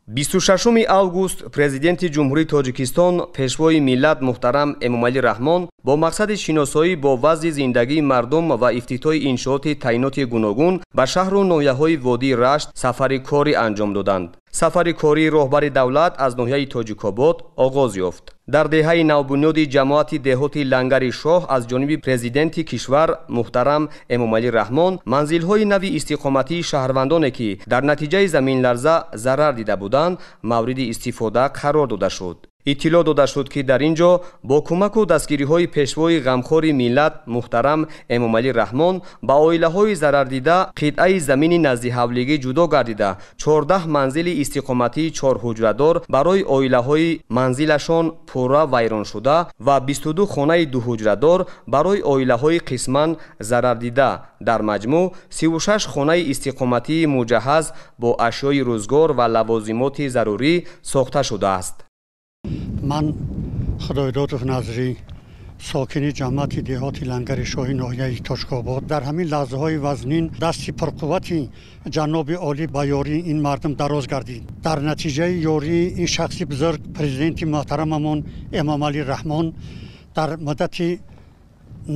26 август Президенти Ҷумҳурии Тоҷикистон, Пешвои миллат муҳтарам Эмомалӣ Раҳмон бо мақсади шиносоӣ бо вазъи зиндагии мардум ва ифтитоҳи иншооти таъиноти гуногун ба шаҳру ноҳияҳои водии Рашт сафари корӣ анҷом доданд. Сафари кории роҳбари давлат аз ноҳияи Тоҷикобод оғоз ёфт. Дар деҳаи навбунёди ҷамоати деҳоти Лангари Шоҳ аз ҷониби президенти кишвар муҳтарам Эмомалӣ Раҳмон манзилҳои нави истиқоматии шаҳрвандоне, ки дар натиҷаи заминларза зарар дида буданд, мавриди истифода қарор дода шуд. Иттилоъ дода шуд, ки дар ин ҷо бо кӯмаку дастгириҳои пешвои ғамхори миллат муҳтарам Эмомалӣ Раҳмон ба оилаҳои зарардида қитъаи замини наздиҳавлигӣ ҷудо гардида, 14 манзили истиқоматии чорҳуҷрадор барои оилаҳои манзилашон пурра вайроншуда ва 22 хонаи дуҳуҷрадор барои оилаҳои қисман зарардида, дар маҷмӯъ 36 хонаи истиқоматии муҷаҳҳаз бо ашёи рӯзгор ва лавозимоти зарурӣ сохта шудааст. Ман Худойдодов Назрӣ, сокини ҷамоати деҳоти Лангари Шоҳи ноҳияи Тоҷикобод, дар ҳамин лаҳзаҳои вазнин дасти пурқуввати ҷаноби олӣ ба ёрии ин мардум дароз гардид. Дар натиҷаи ёрии ин шахси бузург, президенти муҳтарамамон Эмомалӣ Раҳмон, дар муддати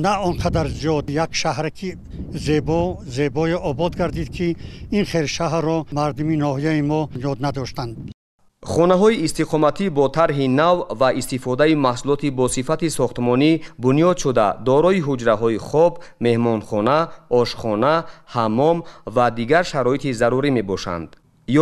на он қадар зиёд як шаҳраки зебо зебое обод гардид, ки ин хел шаҳрро мардуми ноҳияи мо ёд надоштанд. Хонаҳои истиқоматӣ бо тарҳи нав ва истифодаи маҳсулоти босифати сохтмонӣ бунёд шуда, дорои ҳуҷраҳои хоб, меҳмонхона, ошхона, ҳаммом ва дигар шароити зарурӣ мебошанд.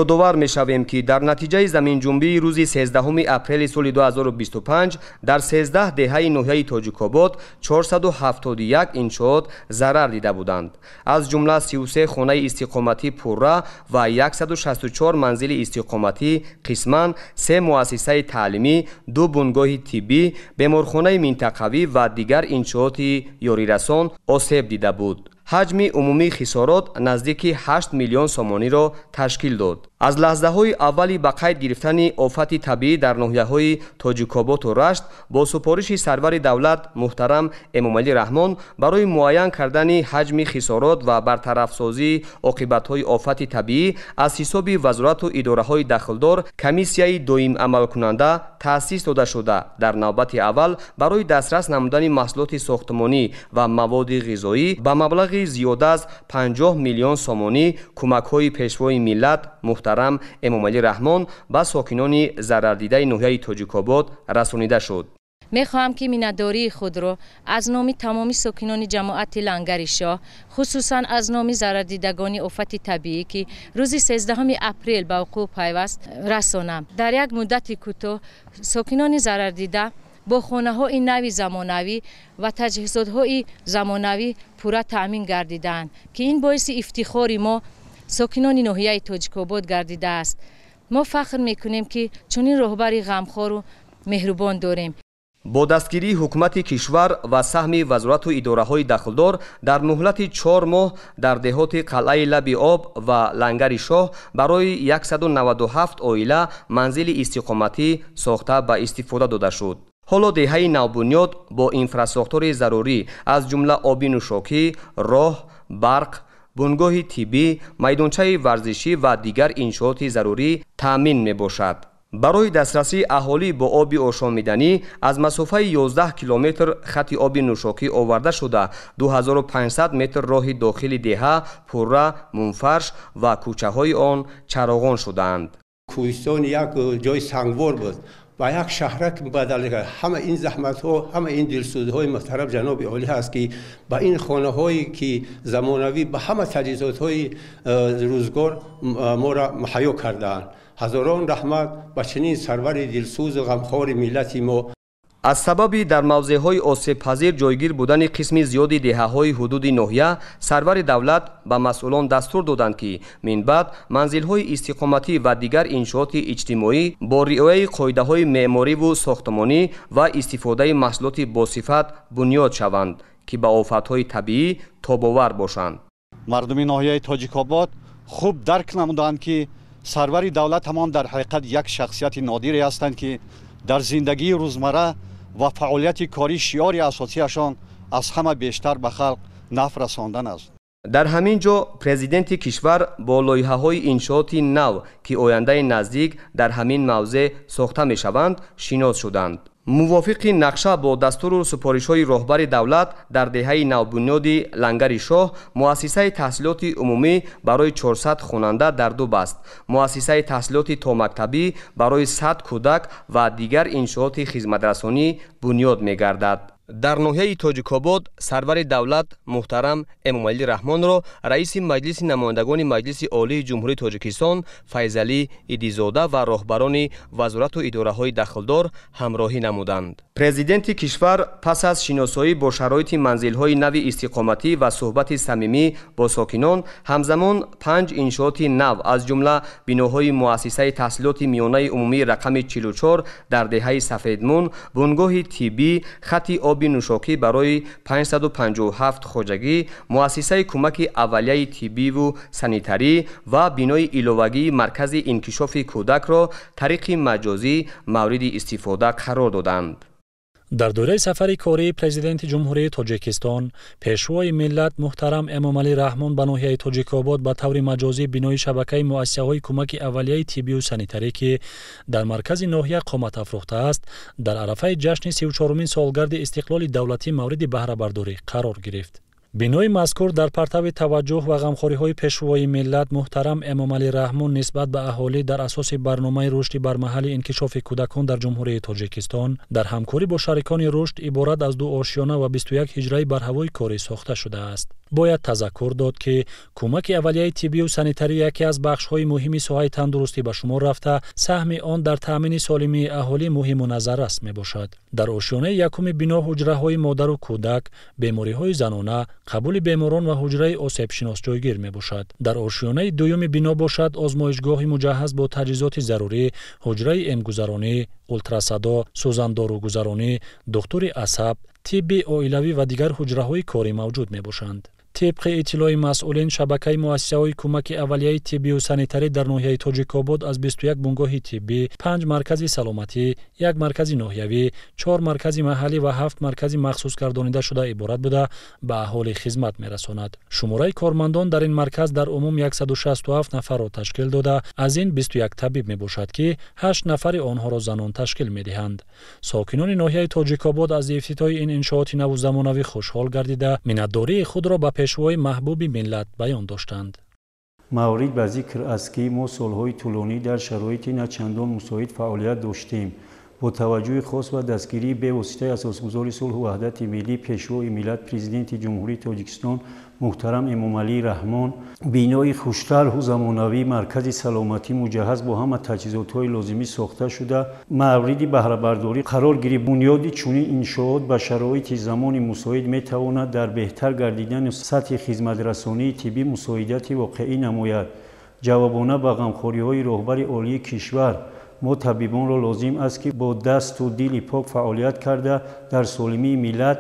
Ёдовар мешавем, ки дар натиҷаи заминҷунбии рӯзи 13 апрели соли 2025 дар 13 деҳаи ноҳияи Тоҷикобод 471 иншоот зарар дида буданд. Аз ҷумла 33 хонаи истиқоматӣ пурра ва 164 манзили истиқоматӣ қисман, се муассисаи таълимӣ, ду бунгоҳи тиббӣ, беморхонаи минтақавӣ ва дигар иншооти ёрирасон осеб дида буд. Ҳаҷми умумии хисорот наздики 8 миллион сомониро ташкил дод. Аз лаҳзаҳои аввали ба қайд гирифтани офати табиӣ дар ноҳияҳои Тоҷикоботу Рашт бо супориши сарвари давлат муҳтарам Эмомалӣ Раҳмон барои муайян кардани ҳаҷми хисорот ва бартарафсозии оқибатҳои офати табиӣ аз ҳисоби вазорату идораҳои дахлдор комиссияи доимамалкунанда таъсис дода шуда, дар навбати аввал барои дастрас намудани маҳсулоти сохтмонӣ ва маводи ғизоӣ ба маблағи зиёда аз 50 миллион сомонӣ кӯмакҳои пешвои миллат муҳтарам Эмомалӣ Раҳмон ба сокинони зарардидаи ноҳияи Тоҷикобод расонида шуд. Мехоҳам, ки миннатдории худро аз номи тамоми сокинони ҷамоати Лангари Шоҳ, хусусан аз номи зарардидагони офати табиӣ, ки рӯзи 13 апрел ба вуқӯъ пайваст, расонам. Дар як муддати кӯтоҳ сокинони зарардида бо хонаҳои нави замонавӣ ва таҷҳизотҳои замонавӣ пурра таъмин гардидаанд, ки ин боиси ифтихори мо, сокинони ноҳияи Тоҷикобод, гардидааст. Мо фахр мекунем, ки чунин роҳбари ғамхору меҳрубон дорем. Бо дастгирии ҳукумати кишвар ва саҳми вазорату идораҳои дахлдор дар муҳлати 4 моҳ дар деҳоти Қалъаи Лаби Об ва Лангари Шоҳ барои 197 оила манзили истиқоматӣ сохта ба истифода дода шуд. Ҳоло деҳаи навбунёд бо инфрасохтори зарурӣ, аз ҷумла оби нӯшокӣ, роҳ, барқ, бунгоҳи тиббӣ, майдончаи варзишӣ ва дигар иншооти зарурӣ таъмин мебошад. Барои дастрасии аҳолӣ бо оби ошомиданӣ аз масофаи 11 километр хати оби нӯшокӣ оварда шуда, 2500 метр роҳи дохили деҳа пурра мунфарш ва кӯчаҳои он чароғон шудаанд. Кӯҳистон як ҷои сангвор буд, ба як шаҳрак бадал кард. Ҳама ин заҳматҳо, ҳама ин дилсӯзиҳои муҳтарам ҷаноби олӣ ҳаст, ки ба ин хонаҳое ки замонавӣ, ба ҳама таҷҳизотҳои рӯзгор моро муҳайё кардаанд. Ҳазорон раҳмат ба чунин сарвари дилсӯзу ғамхори миллати мо. Аз сабаби дар мавзеъҳои осебпазир ҷойгир будани қисми зиёди деҳаҳои ҳудуди ноҳия, сарвари давлат ба масъулон дастур доданд, ки минбаъд манзилҳои истиқоматӣ ва дигар иншооти иҷтимоӣ бо риояи қоидаҳои меъмориву сохтмонӣ ва истифодаи маҳсулоти босифат бунёд шаванд, ки ба офатҳои табиӣ тобовар бошанд. Мардуми ноҳияи Тоҷикобод хуб дарк намуданд, ки сарвари давлатамон дар ҳақиқат як шахсияти нодире ҳастанд, ки дар зиндагии рӯзмарра ва фаъолияти корӣ шиори асосияшон аз ҳама бештар ба халқ нафъ расондан аст. Дар ҳамин ҷо президенти кишвар бо лоиҳаҳои иншооти нав, ки ояндаи наздик дар ҳамин мавзеъ сохта мешаванд, шинос шуданд. Мувофиқи нақша бо дастуру супоришҳои роҳбари давлат дар деҳаи навбунёди Лангари Шоҳ муассисаи таҳсилоти умумӣ барои 400 хонанда дар ду баст, муассисаи таҳсилоти томактабӣ барои 100 кӯдак ва дигар иншооти хизматрасонӣ бунёд мегардад. Дар ноҳияи Тоҷикобод сарвари давлат муҳтарам Эмомалӣ Раҳмонро раиси Маҷлиси намояндагони Маҷлиси Олии Ҷумҳурии Тоҷикистон Файзалӣ Идизода ва роҳбарони вазорату идораҳои дахлдор ҳамроҳӣ намуданд. Президенти кишвар пас аз шиносоӣ бо шароити манзилҳои нави истиқоматӣ ва суҳбати самимӣ бо сокинон, ҳамзамон 5 иншооти нав, аз ҷумла биноҳои муассисаи таҳсилоти миёнаи умумии рақами 44 дар деҳаи Сафедмун, бунгоҳи тиббӣ, хати оби нӯшокӣ барои 557 хоҷагӣ, муассисаи кӯмаки аввалияи тиббиву санитарӣ ва бинои иловагии маркази инкишофи кӯдакро тариқи маҷозӣ мавриди истифода қарор доданд. Дар доираи сафари кории Президенти Ҷумҳурии Тоҷикистон, Пешвои миллат муҳтарам Эмомалӣ Раҳмон ба ноҳияи Тоҷикобод ба таври маҷозӣ бинои шабакаи муассисаҳои кӯмаки аввалияи тиббию санитарӣ, ки дар маркази ноҳия қомат афрӯхтааст, дар арафаи ҷашни 34-умин солгарди истиқлоли давлатӣ мавриди баҳрабардорӣ қарор гирифт. Бинои мазкур дар партави таваҷҷӯҳ ва ғамхориҳои Пешвои миллат муҳтарам Эмомалӣ Раҳмон нисбат ба аҳолӣ дар асоси барномаи рушди бармаҳали инкишофи кӯдакон дар Ҷумҳурии Тоҷикистон дар ҳамкорӣ бо шарикони рушд иборат аз 2 ошёна ва 21 ҳиҷраи барҳавои корӣ сохта шудааст. Бояд тазаккур дод, ки кӯмаки аввалияи тиббию санитарӣ яке аз бахшҳои муҳими соҳаи тандурустӣ ба шумор рафта, саҳми он дар таъмини солимии аҳолӣ муҳиму назаррас мебошад. Дар ошёнаи якуми бино ҳуҷраҳои модару кӯдак, бемориҳои занона, қабули беморон ва ҳуҷраи осебшинос ҷойгир мебошад. Дар ошёнаи дуюми бино бошад озмоишгоҳи муҷаҳҳаз бо таҷҳизоти зарурӣ, ҳуҷраи эмгузаронӣ, ултрасадо, сӯзандорӯгузаронӣ, духтури асаб, тибби оилавӣ ва дигар ҳуҷраҳои корӣ мавҷуд мебошанд. Тибқи иттилои масъулин, шабакаи муассисаҳои кӯмаки аввалияи тиббию санитарӣ дар ноҳияи Тоҷикобод аз 21 бунгоҳи тиббӣ, 5 маркази саломатӣ, 1 маркази ноҳиявӣ, 4 маркази маҳаллӣ ва 7 маркази махсус гардонида шуда иборат буда, ба аҳолӣ хизмат мерасонад. Шумораи кормандон дар ин марказ дар умум 167 нафарро ташкил дода, аз ин 21 табиб мебошад, ки 8 нафари онҳоро занон ташкил медиҳанд. Сокинони ноҳияи Тоҷикобод аз ифтитоҳи ин иншооти наву замонавӣ хушҳол гардида, миннатдории худро ба пешвои маҳбуби миллат баён доштанд. Маврид ба зикр аст, ки мо солҳои тӯлонӣ дар шароити начандон мусоид фаъолият доштем. Бо таваҷҷӯҳи хос ва дастгирии бевоситаи асосгузори сулҳу ваҳдати миллӣ, Пешвои миллат, Президенти Ҷумҳурии Тоҷикистон муҳтарам Эмомалӣ Раҳмон, бинои хуштарҳу замонавии маркази саломатӣ муҷаҳҳаз бо ҳама таҷҳизотҳои лозимӣ сохта шуда, мавриди баҳрабардорӣ қарор гирифт. Бунёди чунин иншоот ба шароити замони мусоид метавонад дар беҳтар гардидани сатҳи хизматрасонии тиббӣ мусоидати воқеӣ намояд. Ҷавобона ба ғамхориҳои роҳбари олии кишвар мо табибонро лозим аст, ки бо дасту дили пок фаъолият карда дар солимии миллат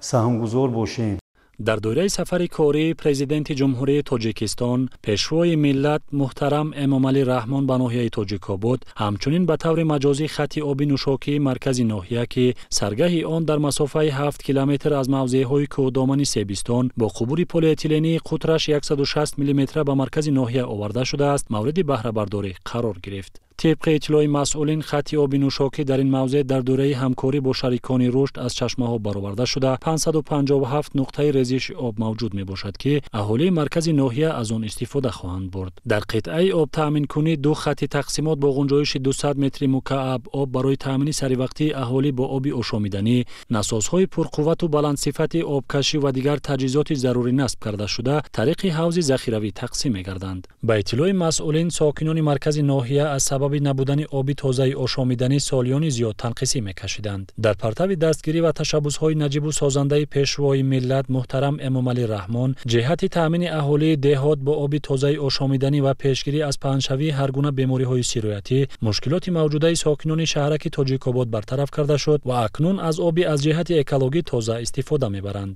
саҳмгузор бошем. Дар доираи сафари кории Президенти Ҷумҳурии Тоҷикистон, Пешвои миллат муҳтарам Эмомалӣ Раҳмон ба ноҳияи Тоҷикобод ҳамчунин ба таври маҷозӣ хати оби нӯшокии маркази ноҳия, ки саргаҳи он дар масофаи 7 километр аз мавзеъҳои кӯҳдомани Себистон бо қубури полиэтилении қутраш 160 мм ба маркази ноҳия оварда шудааст, мавриди баҳрабардорӣ қарор гирифт. Тибқи иттилои масъулин, хати оби нӯшокӣ дар ин мавзеъ дар доираи ҳамкорӣ бо шарикони рушд аз чашмаҳо бароварда шуда, 557 нуқтаи резиши об мавҷуд мебошад, ки аҳолии маркази ноҳия аз он истифода хоҳанд бурд. Дар қитъаи обтаъминкунӣ 2 хати тақсимот бо ғунҷоиши 200 метри мукааб об барои таъмини саривақтии аҳолӣ бо оби ошомиданӣ, насосҳои пурқуввату баландсифати обкашӣ ва дигар таҷҳизоти зарурӣ насб карда шуда, тариқи ҳавзи захиравӣ тақсим мегарданд. Ба иттилои масъулин, сокинони маркази ноҳия аз сабаби набудани оби тозаи ошомиданӣ солиёни зиёд танқисӣ мекашиданд. Дар партави дастгирӣ ва ташаббусҳои наҷибу созандаи Пешвои миллат муҳтарам Эмомалӣ Раҳмон ҷиҳати таъмини аҳолии деҳот бо оби тозаи ошомиданӣ ва пешгирӣ аз паҳншавии ҳар гуна бемориҳои сироятӣ, мушкилоти мавҷудаи сокинони шаҳраки Тоҷикобод бартараф карда шуд ва акнун аз оби аз ҷиҳати экологӣ тоза истифода мебаранд.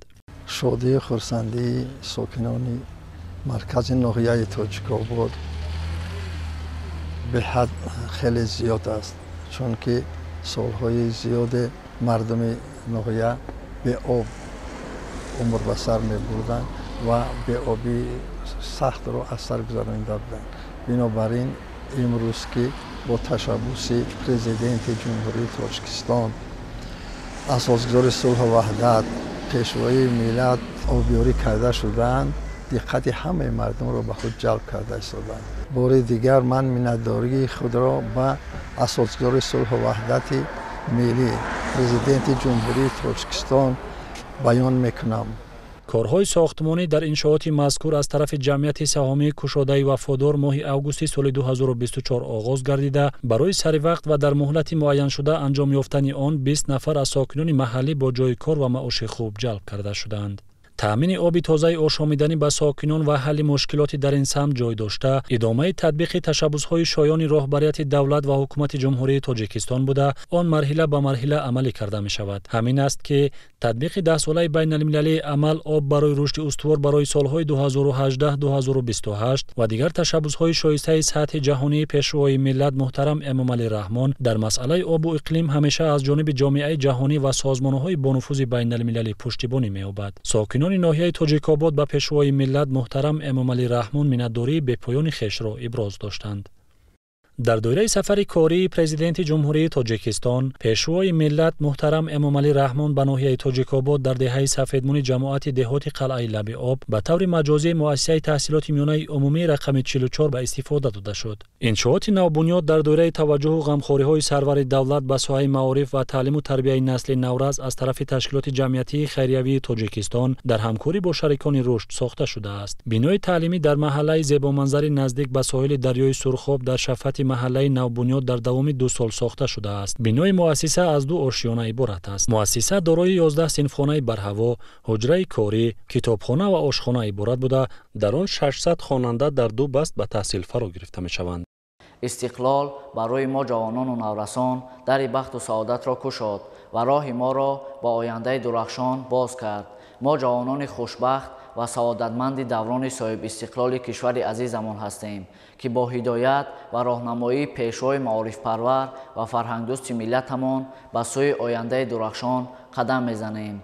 Шодию хурсандии сокинони маркази ноҳияи Тоҷикобод беҳад хеле зиёд аст, чунки солҳои зиёде мардуми ноҳия беоб умр ба сар мебурданд. ва беобии сахтро аз сар гузаронида буданд. Бинобар ин имрӯз, ки бо ташаббуси Президенти Ҷумҳурии Тоҷикистон, Асосгузори сулҳу ваҳдат, Пешвои миллат обёрӣ карда шудаанд, диққати ҳамаи мардумро ба худ ҷалб карда истодаанд. Бори дигар ман миннатдории худро ба Асосгузори сулҳу ваҳдати миллӣ, Президенти Ҷумҳурии Тоҷикистон баён мекунам. Корҳои сохтмонӣ дар иншооти мазкур аз тарафи ҷамъияти саҳомии кушодаи вафодор моҳи августи соли 2024 оғоз гардида, барои саривақт ва дар муҳлати муайяншуда анҷом ёфтани он 20 нафар аз сокинони маҳаллӣ бо ҷойи кор ва маоши хуб ҷалб карда шуданд. Таъмини оби тозаи ошомиданӣ ба сокинон ва ҳалли мушкилоти дар ин самт ҷой дошта, идомаи татбиқи ташаббусҳои шоёни роҳбарияти давлат ва ҳукумати Ҷумҳурии Тоҷикистон буда, он марҳила ба марҳила амалӣ карда мешавад. Ҳамин аст, ки татбиқи даҳсолаи байналмилалии амал «Об барои рушди устувор» барои солҳои 2018-2028 ва дигар ташаббусҳои шоистаи сатҳи ҷаҳонии Пешвои миллат муҳтарам Эмомалӣ Раҳмон дар масъалаи обу иқлим ҳамеша аз ҷониби ҷомеаи ҷаҳонӣ ва созмонҳои бонуфузи байналмилалӣ пуштибонӣ меёбад. Сокинони ноҳияи Тоҷикобод ба Пешвои миллат муҳтарам Эмомалӣ Раҳмон миннатдории бепоёни хешро иброз доштанд. Дар доираи сафари кории Президенти Ҷумҳурии Тоҷикистон, Пешвои миллат муҳтарам Эмомалӣ Раҳмон ба ноҳияи Тоҷикобод, дар деҳаи Сафедмуни ҷамоати деҳоти Қалъаи Лаби Об ба таври маҷозӣ муассисаи таҳсилоти миёнаи умумии рақами 44 ба истифода дода шуд. Иншооти навбунёд дар доираи таваҷҷуҳу ғамхориҳои сарвари давлат ба соҳаи маориф ва таълиму тарбияи насли наврас аз тарафи ташкилоти ҷамъиятии хайриявии Тоҷикистон дар ҳамкорӣ бо шарикони рушд сохта шудааст. Бинои таълимӣ дар маҳаллаи зебоманзари наздик ба соҳили дарёи Сурхоб дар шафати маҳаллаи навбунёд дар давоми 2 сол сохта шудааст. Бинои муассиса аз ду ошёна иборат аст. Муассиса дорои 11 синфхонаи барҳаво, ҳуҷраи корӣ, китобхона ва ошхона иборат буда, дар он 600 хонанда дар ду баст ба таҳсил фаро гирифта мешаванд. Истиқлол барои мо ҷавонону наврасон дари бахту саодатро кушод ва роҳи моро ба ояндаи дурахшон боз кард. Мо ҷавонони хушбахт ва саодатманди даврони соҳибистиқлоли кишвари азизамон ҳастем, ки бо ҳидоят ва роҳнамоии пешвои маорифпарвар ва фарҳангдӯсти миллатамон ба сӯи ояндаи дурахшон қадам мезанем.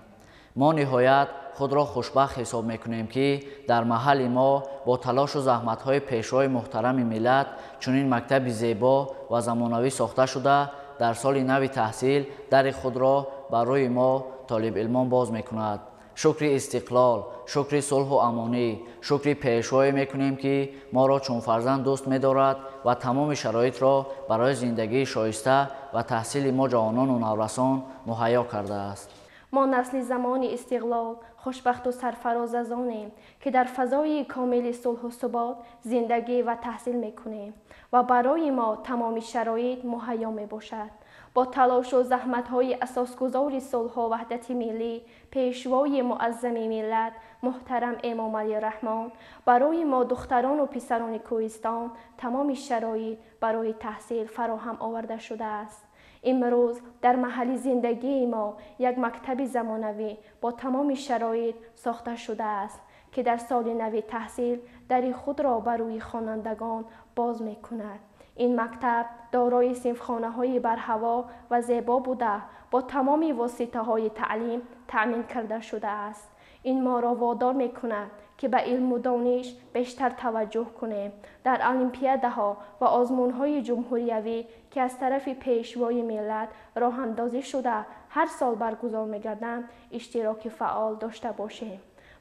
Мо ниҳоят худро хушбахт ҳисоб мекунем, ки дар маҳалли мо бо талошу заҳматҳои пешвои муҳтарами миллат чунин мактаби зебо ва замонавӣ сохта шуда, дар соли нави таҳсил дари худро ба рӯи мо толибилмон боз мекунад. Шукри истиқлол, шукри сулҳу амонӣ, шукри пешвое мекунем, ки моро чун фарзанд дӯст медорад ва тамоми шароитро барои зиндагии шоиста ва таҳсили мо ҷавонону наврасон муҳайё кардааст. Мо насли замони истиқлол хушбахту сарфароз аз онем, ки дар фазои комили сулҳу субот зиндагӣ ва таҳсил мекунем ва барои мо тамоми шароит муҳайё мебошад. Бо талошу заҳматҳои асосгузори сулҳу ваҳдати миллӣ, Пешвои муаззами миллат муҳтарам Эмомалӣ Раҳмон, барои мо духтарону писарони кӯҳистон тамоми шароит барои таҳсил фароҳам оварда шудааст. Имрӯз дар маҳалли зиндагии мо як мактаби замонавӣ бо тамоми шароит сохта шудааст, ки дар соли нави таҳсил дари худро ба рӯи хонандагон боз мекунад. Ин мактаб дорои синфхонаҳои барҳаво ва зебо буда, бо тамоми воситаҳои таълим таъмин карда шудааст. Ин моро водор мекунад, ки ба илму дониш бештар таваҷҷӯҳ кунем. Дар олимпиадаҳо ва озмунҳои ҷумҳуриявӣ, ки аз тарафи Пешвои миллат роҳандозӣ шуда, ҳар сол баргузор мегарданд, иштироки фаъол дошта бошем.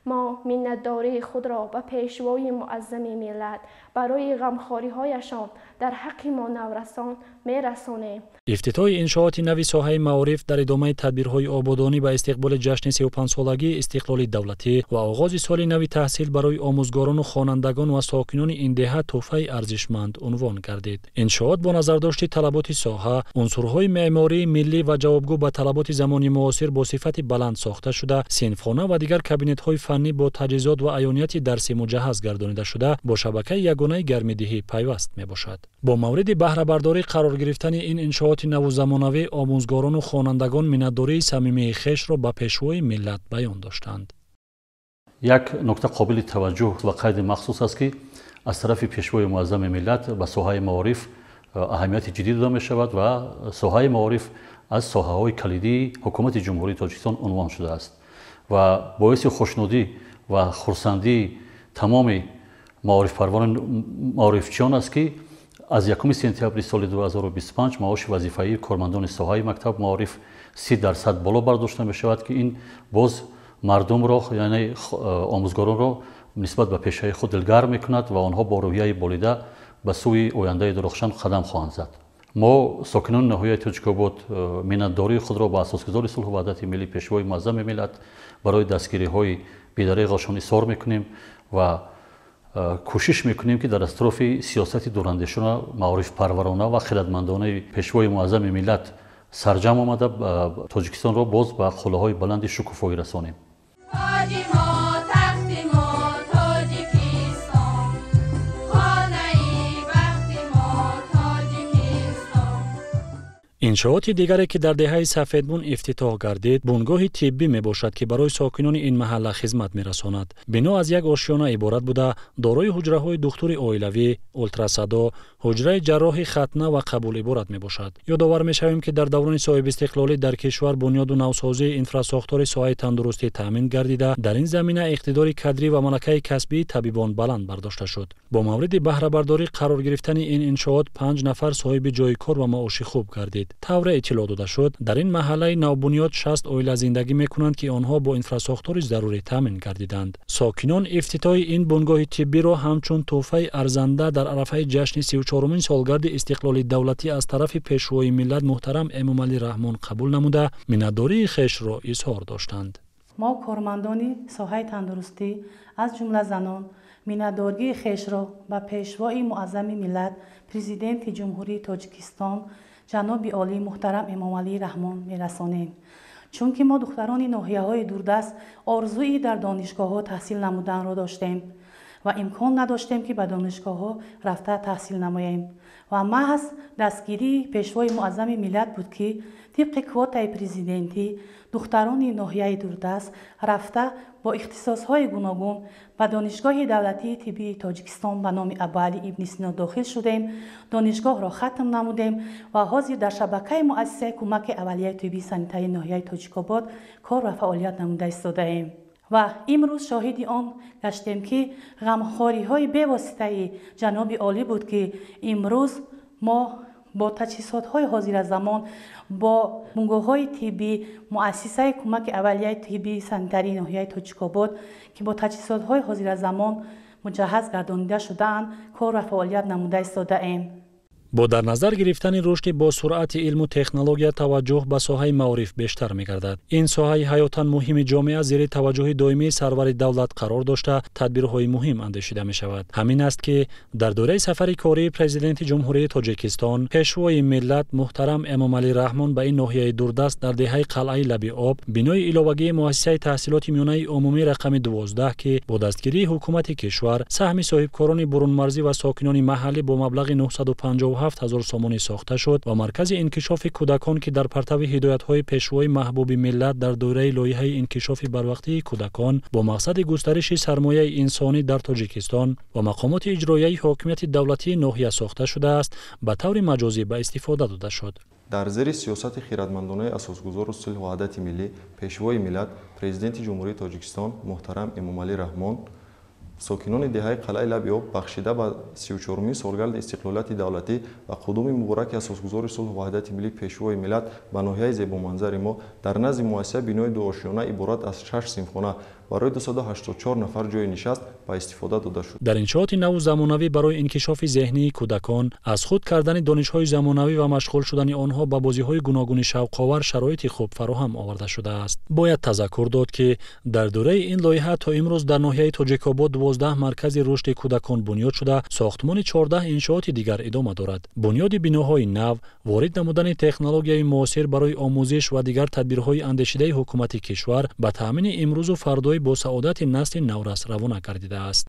Мо миннатдории худро ба Пешвои муаззами миллат барои ғамхориҳояшон дар ҳаққи мо наврасон мерасонем. Ифтитоҳи иншооти нави соҳаи маориф дар идомаи тадбирҳои ободонӣ ба истиқболи ҷашни 35-солагии истиқлоли давлатӣ ва оғози соли нави таҳсил барои омӯзгорону хонандагон ва сокинони ин деҳа тӯҳфаи арзишманд унвон гардид. Иншоот бо назардошти талаботи соҳа, унсурҳои меъмории миллӣ ва ҷавобгӯ ба талаботи замони муосир бо сифати баланд сохта шуда, синфхона ва дигар кабинетҳои фаннӣ бо таҷҳизот ва аёнияти дарсӣ муҷаҳҳаз гардонида шуда, бо шабакаи ягонаи гармидиҳӣ пайваст мебошад. Бо мавриди баҳрабардорӣ қарор гирифтани ин иншооти наву замонавӣ омӯзгорону хонандагон миннатдории самимии хешро ба Пешвои миллат баён доштанд. Як нукта қобили таваҷҷӯҳ ва қайди махсус аст, ки аз тарафи Пешвои муаззами миллат ба соҳаи маориф аҳамияти ҷиддӣ дода мешавад ва соҳаи маориф аз соҳаҳои калидии ҳукумати Ҷумҳурии Тоҷикистон унвон шудааст ва боиси хушнудӣ ва хурсандии тамоми маорифпарварон маорифчиён аст, ки аз 1 сентябри соли 2025 маоши вазифаии кормандони соҳаи мактаб маориф 30% боло бардошта мешавад, ки ин боз мардумро, яъне омӯзгоронро нисбат ба пешаи худ дилгарм мекунад ва онҳо бо рӯҳияи болида ба сӯи ояндаи дурахшан қадам хоҳанд зад. Мо сокинони ноҳияи Тоҷикобод миннатдории худро ба асосгузори сулҳу ваҳдати миллӣ, пешвои муаззами миллат барои дастгириҳои бедареғашон изҳор мекунем ва кӯшиш мекунем, ки дар атрофи сиёсати дурандешона, маорифпарварона ва хирадмандонаи пешвои муаззами миллат сарҷам омада Тоҷикистонро боз ба қуллаҳои баланди шукуфоӣ расонем. Иншооти дигаре, ки дар деҳаи Сафедбун ифтитоҳ гардид, бунгоҳи тиббӣ мебошад, ки барои сокинони ин маҳалла хизмат мерасонад. Бино аз як ошёна иборат буда, дорои ҳуҷраҳои духтури оилавӣ, ултрасадо, ҳуҷраи ҷарроҳи хатна ва қабул иборат мебошад. Ёдовар мешавем, ки дар даврони соҳибистиқлолӣ дар кишвар бунёду навсозии инфрасохтори соҳаи тандурустӣ таъмин гардида, дар ин замина иқтидори кадрӣ ва малакаи касбии табибон баланд бардошта шуд. Бо мавриди баҳрабардорӣ қарор гирифтани ин иншоот 5 нафар соҳиби ҷойи кор ва маоши хуб гардид. Тавре иттилоъ дода шуд, дар ин маҳаллаи навбунёд 60 оила зиндагӣ мекунанд, ки онҳо бо инфрасохтори зарурӣ таъмин гардиданд. Сокинон ифтитоҳи ин бунгоҳи тиббиро ҳамчун тӯҳфаи арзанда дар арафаи ҷашни 34-умин солгарди истиқлоли давлатӣ аз тарафи пешвои миллат муҳтарам Эмомалӣ Раҳмон қабул намуда, миннатдории хешро изҳор доштанд. Мо кормандони соҳаи тандурустӣ, аз ҷумла занон, миннатдории хешро ба пешвои муаззами миллат, президенти Ҷумҳурии Тоҷикистон ҷаноби олӣ муҳтарам Эмомалӣ Раҳмон мерасонем. Чунки мо духтарони ноҳияҳои дурдаст орзуи дар донишгоҳҳо таҳсил намуданро доштем ва имкон надоштем, ки ба донишгоҳҳо рафта таҳсил намоем. Ва маҳз дастгирии пешвои муаззами миллат буд, ки тибқи квотаи президентӣ духтарони ноҳияи дурдаст рафта бо ихтисосҳои гуногун ба Донишгоҳи давлатии тиббии Тоҷикистон ба номи Абуалӣ ибни Сино дохил шудем, донишгоҳро хатм намудем ва ҳозир дар шабакаи муассисаи кӯмаки аввалияи тиббии санитарии ноҳияи Тоҷикобод кор ва фаъолият намуда истодаем. Ва имрӯз шоҳиди он гаштем, ки ғамхориҳои бевоситаи ҷаноби олӣ буд, ки имрӯз мо бо таҷҳизотҳои ҳозиразамон, бо бунгоҳҳои тиббӣ, муассисаи кӯмаки аввалияи тиббии санитарии ноҳияи Тоҷикобод, ки бо таҷҳизотҳои ҳозиразамон муҷаҳҳаз гардонида шудаанд, кор ва фаъолият намуда истодаем. Бо дар назар гирифтани рушди бо суръати илму технология таваҷҷӯҳ ба соҳаи маориф бештар мегардад. Ин соҳаи ҳаётан муҳими ҷомеа зери таваҷҷӯҳи доимии сарвари давлат қарор дошта, тадбирҳои муҳим андешида мешавад. Ҳамин аст, ки дар доираи сафари кории президенти Ҷумҳурии Тоҷикистон, пешвои миллат муҳтарам Эмомалӣ Раҳмон ба ин ноҳияи дурдаст дар деҳаи Қалъаи Лаби Об бинои иловагии муассисаи таҳсилоти миёнаи умумӣ рақами 12, ки бо дастгирии ҳукумати кишвар, саҳми соҳибкорони бурунмарзӣ ва сокинони маҳаллӣ бо маблағи 957 ҳазор сомонӣ сохта шуд ва маркази инкишофи кӯдакон, ки дар партави ҳидоятҳои пешвои маҳбуби миллат дар доираи лоиҳаи инкишофи барвақтии кӯдакон бо мақсади густариши сармояи инсонӣ дар Тоҷикистон ва мақомоти иҷроияи ҳокимияти давлатии ноҳия сохта шудааст, ба таври маҷозӣ ба истифода дода шуд. Дар зери сиёсати хирадмандонаи асосгузору сулҳу ваҳдати миллӣ, пешвои миллат, президенти Ҷумҳурии Тоҷикистон муҳтарам Эмомалӣ Раҳмон сокинони деҳаи Қалъаи Лаби Об бахшида ба 34-умин солгарди истиқлолияти давлатӣ ва қудуми мубораки асосгузори сулҳу ваҳдати миллӣ, пешвои миллат ба ноҳияи зебоманзари мо дар назди муассиса бинои дуошёна иборат аз 6 синфхона барои 284 нафар ҷойи нишаст ба истифода дода шуд. Дар иншооти наву замонавӣ барои инкишофи зеҳнии кӯдакон, аз худ кардани донишҳои замонавӣ ва машғул шудани онҳо ба бозиҳои гуногуни шавқовар шароити хуб фароҳам оварда шудааст. Бояд тазаккур дод, ки дар доираи ин лоиҳа то имрӯз дар ноҳияи Тоҷикобод 12 маркази рушди кӯдакон бунёд шуда, сохтмони 14 иншооти дигар идома дорад. Бунёди биноҳои нав, ворид намудани технологияи муосир барои омӯзиш ва дигар тадбирҳои андешидаи ҳукумати кишвар ба таъмини имрӯзу фардои бо саодати насли наврас равона гардидааст.